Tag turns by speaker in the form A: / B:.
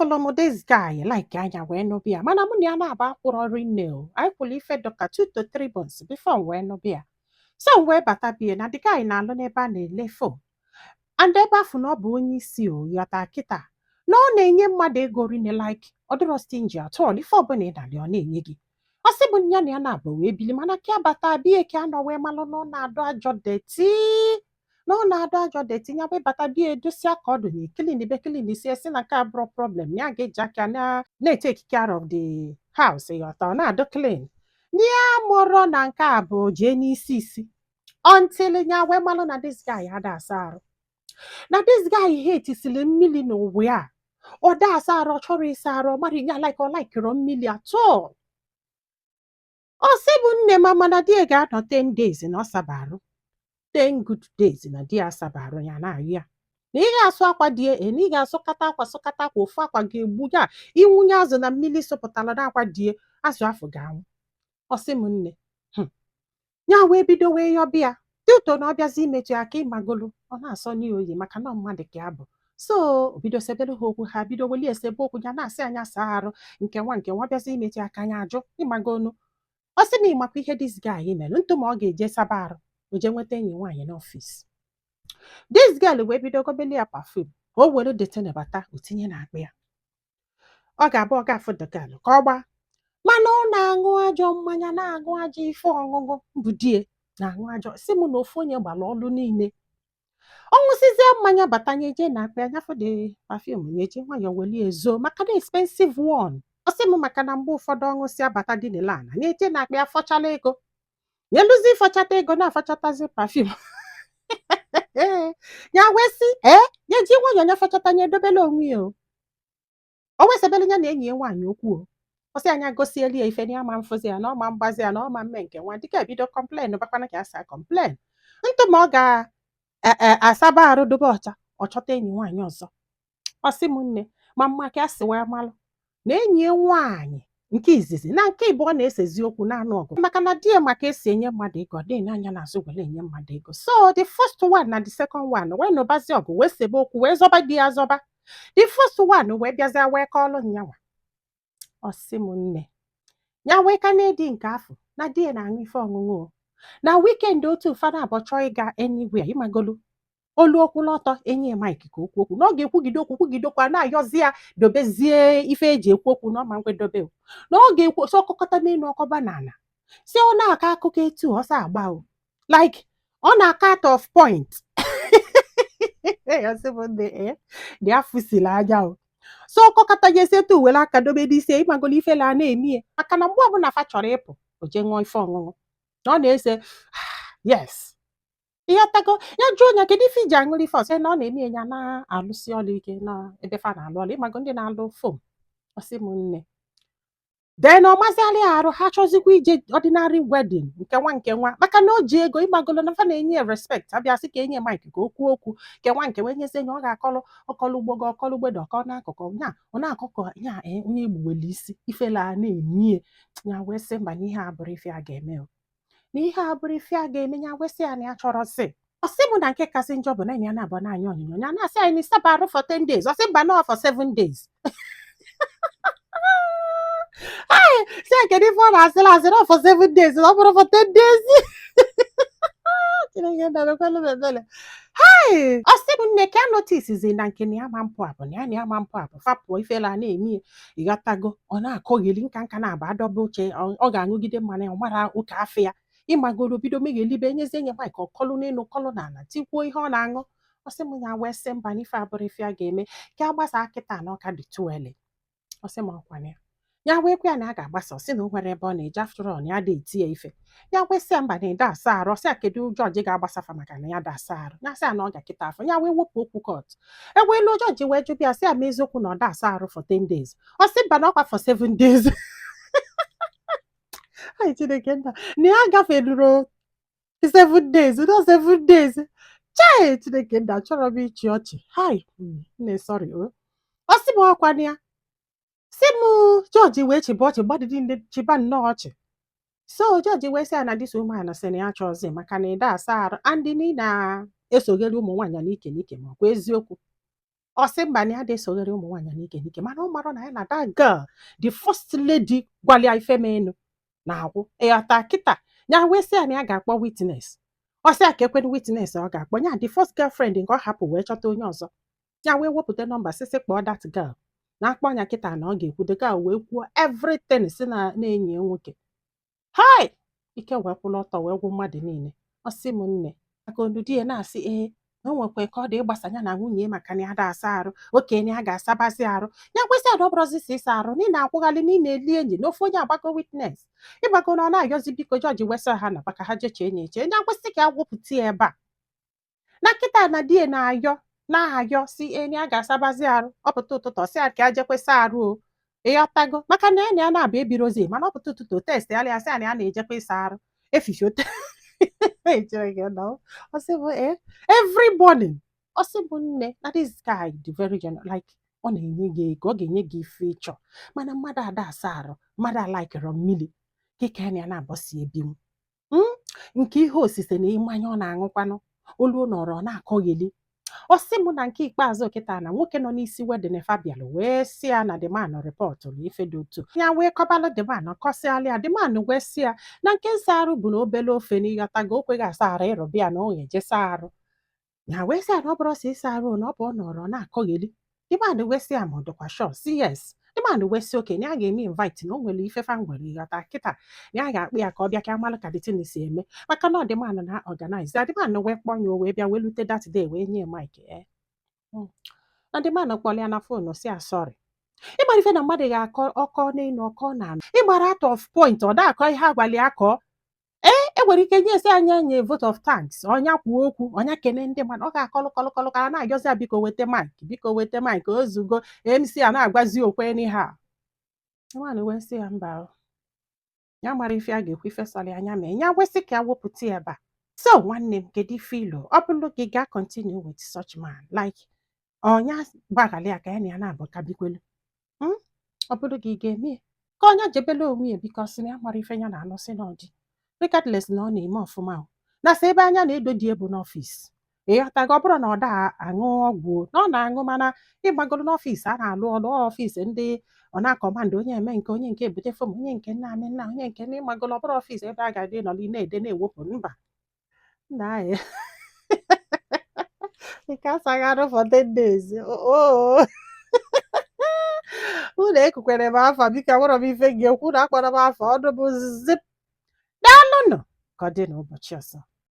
A: Afụlụ m this guy like anya wee nụbịa ya, mana mụ na ya na-aba akwụrọ rinne o. Anyị kwụrụ ife dịka 2 to 3 months before m wee nụbịa ya. So m wee bata bie na the guy na-alụ n'ebe a na-ele phone, and ebe afụ na ọ bụ onye isi o yọta kịta na ọ na-enye mmadụ ego rinne, like ọ dịrọ stingy at all. Ife ọbụla ị na-alị, ọ na-enye gị. Ọ sị bụ ya na ya na-abụ wee bili, mana ka abata bie ka anọ wee malụ na ọ na-adụ ajọ dirty, na ọ na-adụ ajọ dirty. Ya wee bata bie, edosia ka ọ dị na clean be, clean si esi na nke abụrọ problem, na ya ga-eji aka na na-etake care of the house. Ịghọta, ọ na-adụ clean. Ya mụrụ na nke a bụ jee n'isi isi until ya wee malụ na this guy ada asa arụ, na this guy hate siri mmiri n'ụwa ya. Ọ da asa arụ, ọ chọrọ ịsa arụ, ọ mara ya, like ọ likeịrọ mmiri at all. Ọ sị bụ nne ma, mana di ya ga-anọ 10 days na ọ saba arụ, 10 good days na di ya asaba arụ. Ya na-ayụ ya na ị ga-asụ akwa di ya e, na ị ga-asụkata akwa, sụkata akwa, ofu akwa ga-egbu ya. Inwunye azụ na mmiri sụpụtara n'akwa die, azụ afọ ga-anwụ. Ọ sị m nne, ya wee bido wee yọbịa dị ụtọ na ọ bịazi imetụ ya aka, ịmagolu ọ na-asọ n'oyi, maka na mmadụ ka ya bụ. So o bido sebere ha okwu, ha bido weli esebe okwu. Ya na-asị anya saa arụ nke nwa nke nwa, bịazi imetụ ya aka, anya ajụ. Ịmagonu, ọ sị na ịmakwa ihe this guy mere ntụ ma ọ ga-eje saba arụ, o jee nweta enyi nwaanyị n'ọfịs. This girl wee bido gobeli ya perfume ka o were detin bata, o tinye n'akpa ya. Ọ ga-abụ ọ ga-afụ the girl ka ọ gbaa, mana ọ na-aṅụ ajọ mmanya, na-aṅụ ajọ ife ọṅụṅụ mbụ. Die na-aṅụ ajọ, si m na ofu onye gbara ọlụ niile. Ọ ṅụsịzie mmanya bata, nye jee na akpa ya, nyafụ the perfume, nye eji nwayọọ welie ezo, maka na expensive one. Ọ sị m maka na mgbe ụfọdụ ọ ṅụsịa bata dị n'ele ala, nye eje na akpa ya fọchala ego, nyeluzi ịfọchata ego, na-afọchatazi perfume ya. Wee sị ee, ya ji nwayọọ nya fọchata, nya edobela onwe ya. O wesebere ya na enyi ya nwaanyị okwu. O ọ sị anya gosieli ya ife na ya ma mfụzi ya, na ọ ma mgbazi ya, na ọ ma mme nke nwa dịka ebido complain bakwana ka ya sa complain ntụ ma ọ ga-asaba arụ dobe ọcha. Ọ chọta enyi nwaanyị ọzọ. Ọ sị m nne, ma mma ka ya si wee malụ na enyi ya nwaanyị nke izizi na nke ịbụọ na-esezi okwu na-anụ ọgụ, maka na di ya maka esi enye mmadụ ego, ọ dịghị n'anya n'azụ were enye mmadụ ego. So the first one na the second one wee nụbazi ọgụ, wee sebe okwu, wee zọba di ya zọba. The first one wee bịazie wee kọọlụ nyanwa. Ọ sị m nne, ya wee ka na-edi nke afọ na di ya na-aṅụ ife ọṅụṅụ o. Na weekend otu ụfọdụ abụọ chọọ ịga anywhere, ịmagolu olu okwula ọtọ, enyi ya mic ka okwu okwu na ọ ga-ekwugide okwu, kwugide okwu, a na-ayọzi ya dobezie ife eji ekwu okwu na ọma nkwedobe o, na ọ ga-ekwu so ọkọkọta n'elu, ọkọba n'ala, si ọ na-akọ akụkọ etu ọsọ agba o, like ọ na-akọ out of point. Ya sị m nne, eh, dị afụsiri anya o. So ọkọkọta ya esi etu were aka dobe n'isi, ịmagolo ifele a na-eme ya, maka na mgbe ọbụla fa chọrọ ịpụ, o jee ṅụọ ife ọṅụṅụ na ọ na-ese. Yes, ịghọtago? Ya jụọ ya kedu ife iji aṅụrị ife, ọsọ na ọ na-eme ya na-alụsị ọlụ ike na ebe fa na-alụ ọlụ, ịmago ndị na-alụ foam. Ọsị m nne, then ọ mazịalị ya arụ, ha chọzikwa ije ordinary wedding nke nwa nke nwa, maka na o ji ego, ịmagolo na fa na-enye ya respect. Abịa sị ka enye mic ka o kwuo okwu nke nwa nke wee nyezie ya, ọ ga-akọlụ ọkọlụ ugbogo, ọkọlụ ugbedo, ọkọ n'akụkụ nya, ọ na-akọkọ ya. Ee, onye egbuwele isi ifele a na-emie ya. Wee sị mba, na ihe a bụrụ ife a ga-eme o, na ihe a bụrụ ife a ga-eme. Ya wee sị ya na ya chọrọ sị. Ọ sị m na nke kasị njọ bụ na ya na-abụ na-anya onyonyo, ya na-asị anyị na ịsaba arụ for 10 days. Ọ sị mba, nọ for 7 days. Ai, sị ya kedu ife ọ na-asịrị asịrị ọ for 7 days na ọ bụrụ for 10 days. Chineke na-emekwalụ m ebere. Hai, ọ sị m nne, ka a notice na nke na ya ma mpụ abụ na ya ma mpụ abụ fapụọ ifela a na-eme ya. Ịghọtago, ọ na-akọgheli nka nka na-aba adọba oche, ọ ga-aṅụgide mmanya, ọ mara ụka afọ ya, ịmagoro bido meghelibe, nyezie nye mic, ọkọlụ n'elu, kọlụ n'ala, tikwuo ihe ọ na-aṅụ. Ọ sị m ya wee sị mba, na ife abụrụ ife a ga-eme ka a gbasa kịta na ọka dị tuele. Ọ sị m ọkwana ya, ya wee kwe ya na a ga-agbasa. Ọ sị na o nwere ebe ọ na-eje, after all na ya da eti ya ife. Ya wee sị ya mba, na ede asa arụ. Ọ sị ya kedu jọji ga-agbasa fa, maka na ya da asa arụ. Ya sị ya na ọ ga kịta afọ ya wee wepụ okwu court. Ewelu jọji wee jụbịa, sị ya ma eziokwu na ọ da asa arụ for 10 days. Ọ sị mba, na ọkwa for 7 days. Ai, Chineke nna, na ya gafeluru 7 days, no 7 days. Chai, Chineke nna, achọrọ m ịchị ọchị. Hai nne, sorry o. Ọ sị m ọkwa na ya sị m jọji wee chịba ọchị, mmadụ niile chịba nnọọ ọchị. So jọji wee sị ya na this woman sị na ya chọọzi maka na ịda asa arụ and na ị na-esoghere ụmụ nwaanyị n'ike n'ike, ma ọkwa eziokwu. Ọ sị mba, na ya dị esogharị ụmụ nwaanyị n'ike n'ike, mana ọ mara na ya na that girl, the first lady gwalịa ife menu na-agwụ. Ịghọta kịta? Ya wee sị ya na ya ga-akpọ witness. Ọ sị ya ka ekwenu witness ọ ga-akpọ ya, the first girlfriend nke ọ hapụ wee chọta onye ọzọ. Ya wee wepụta nọmba, sịsị kpọọ that girl na akpọ ya kịta na ọ ga-ekwu. The girl wee kwuo everything, si na na-enyi ya nwoke. Hai, ike wee kwụrụ ọtọ wee gwụ mmadụ niile. Ọ sị m nne, maka onu di ya na-asị ee, na o nwekwa ka ọ dị ịgbasa ya na nwunye ya, maka na ya da asa arụ okenye, ya ga-asabazi arụ. Ya kwesị na ọ bụrụzi si ịsa arụ na ị na-akwụghalị na ị na-eli enyi na ofu onye agbago witness ịgbago na ọ na-ayọzi biko. Jọji wesa ha na maka ha jechee enyi eche. Ya kwesị ka ya wepụta ya ebe a na kịta na di ya na-ayọ na-ayọ si enyi a ga-asabazi arụ. Ọ pụta ụtụtụ, ọsị ya ka ya jekwesa arụ o. Ịghọtago? Maka na ya na ya na-abịa ebirozi, mana ọ pụta ụtụtụ, test ya, ya sị ya na ya na-ejekwa ịsa arụ efifi ote ejere gị na ọ sị bụ eh, every morning. Ọ sị bụ nne, na this guy dị very generous, like ọ na-enye gị ego, ọ ga-enye gị ife ịchọ, mana mmadụ ada asa arụ, mmadụ alaikịrọ mmiri kịka ya na ya na-abọsi ebinwu. Nke ihe osise na mmanya ọ na-aṅụkwanụ olu nọrọ ọ na-akọgheli. Ọ sị m na nke ikpeazụ kịta na nwoke nọ n'isi wedding fa bịalụ wee sị ya na the man rịpọtụrụ ife dị otu ya, wee kọbalụ the man, kọsịalụ ya. The man wee sị ya na nke nsa arụ bụ na obele ofe na ịghọtago, o kweghị asa arụ ịrụbịa na ọ ga-eje saa arụ. Ya wee sị ya na ọ bụrụ sọ ịsa arụ, na ọ bụ ọ nọrọ na-akọgheli. The man wee sị ya ma ọ dịkwa sure. Si yes. The man wee sị okenye ya ga-eme invite, na o nwere ife fa nwere, ịghọta kịta, na ya ga-akpụ ya ka ọ bịa ka amalụ ka the thing si eme, maka na ọ the man na organize ya. The man wee kpọọ ya, o wee bịa, wee lute that day, wee nye mic. Na the man kpọrọ ya na phone, si ya sorry. Ịgbara ife na mmadụ ga-akọ ọkọ n'elu, ọkọ na ala, ịgbara out of point, ọ da-akọ ihe agwali akọ. Ee, e nwere ike nye esi anya nye vote of thanks, ọnya kwuo okwu, ọnya kene ndị mmadụ, ọ ga-akọlụ kọlụ kọlụ ka a na-ayọzi ya, biko weta mic, biko weta mic ozugbo. MC a na-agwazi okwe anyhow. Nwaanyị wee sị ya mba o, ya mara ife a ga-ekwu, ife sọrọ anya mee ya, wesị ka ya wepụta ya ebe a. So nwanne m, kedu ife ilo ọ bụrụ gị ga continue with such man, like ọnya gbaghalị ya ka ya na ya na-abụ ka bikwelu? Ọ bụrụ gị, ị ga-eme ya ka ọnya jebele onwe ya, because na ya mara ife ya na-anụsị n'ọdị, regardless na ọ na-eme ọfụma o, na sị ebe anya na-edo dị ebu n'ọfịs. Ịghọtago? Ọ bụrụ na ọ da aṅụ ọgwụ o, na ọ na-aṅụ, mana ịgbagoro n'ọfịs a na-alụ ọlụ ọfịs ndị ọ na-acommand, onye eme nke, onye nke ebute form, onye nke nna amị nna, onye nke na ịgbagoro, ọ bụrụ ọfịs ebe a ga-adị nọrọ na-ede na-ewepụ. Mba nna anyị, nke asaghị arụ for 10 days oo. Unu ekukwere m afa, biko, nwere m ife gị ekwu na akpọrọ m afa ọnụ bụ zip. Daalụnụ, ka ọ dị n'ụbọchị ọzọ.